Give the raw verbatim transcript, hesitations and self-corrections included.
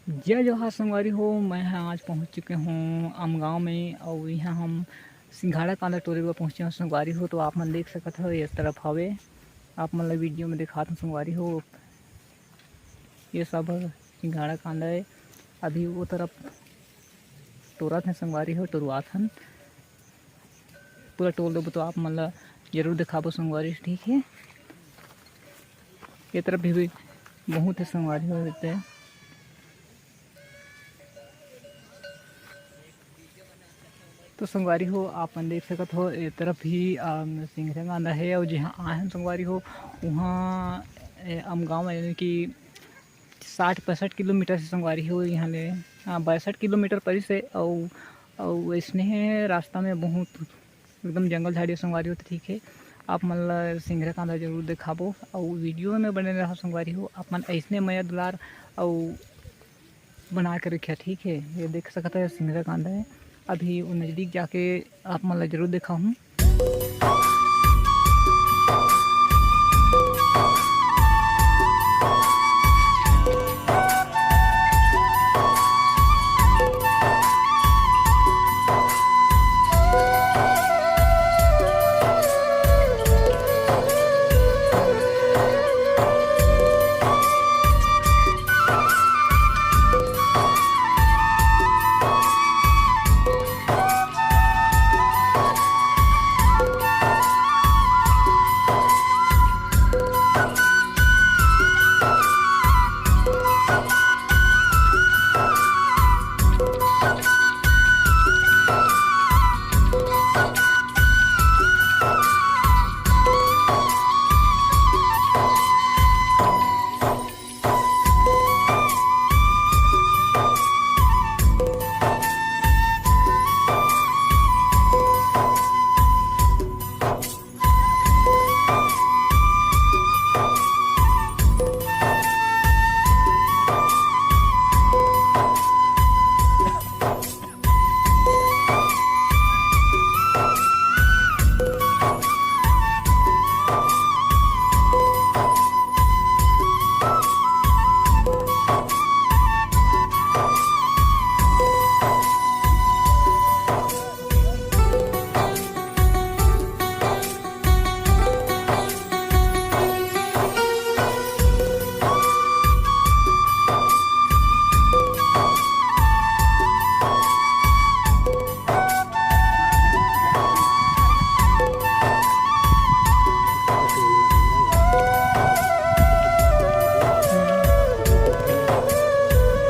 जय जोहार संगवारी हो, मैं ह आज पहुँच चुके हूँ आमगांव में, अउ इहाँ हम सिंघाड़ा कांदा टोरे बर पहुँचे हूँ संगवारी हो। तो आप मन देख सकत हो, ये तरफ हवे, आप मन ला वीडियो में दिखात हूँ संगवारी हो। ये सब सिंघाड़ा कांदा है, अभी वो तरफ टोरत हैं संगवारी हो, टोरवात हन। पूरा टोर देबो तो आप मन ला जरूर दिखाबो संगवारी, ठीक है। ये तरफ भी, भी बहुत है संगवारी हो, देते हैं। तो संगवारी हो, आप मन देख सकत हो, ए तरफ भी, अम, सिंघाड़ा कांदा है, और जहाँ आए हैं संगवारी हो, वहाँ, ए, आमगांव, यानी कि साठ पैंसठ किलोमीटर से संगवारी हो, यहाँ ले, हाँ, बासठ किलोमीटर परी से, अउ, अउ वैसने है रास्ता में बहुत एकदम जंगल झाड़ी संगवारी हो, तो ठीक है, आप मन ला सिंघाड़ा कांदा जरूर दिखाबो, अउ वीडियो में बने रहो संगवारी हो। आप मन ऐसने मया दुलार अउ बना के रखिया, ठीक है। ये देख सकत है, सिंघाड़ा कांदा है, अभी वो नजदीक जाके आप मन ला जरूर दिखाहूँ।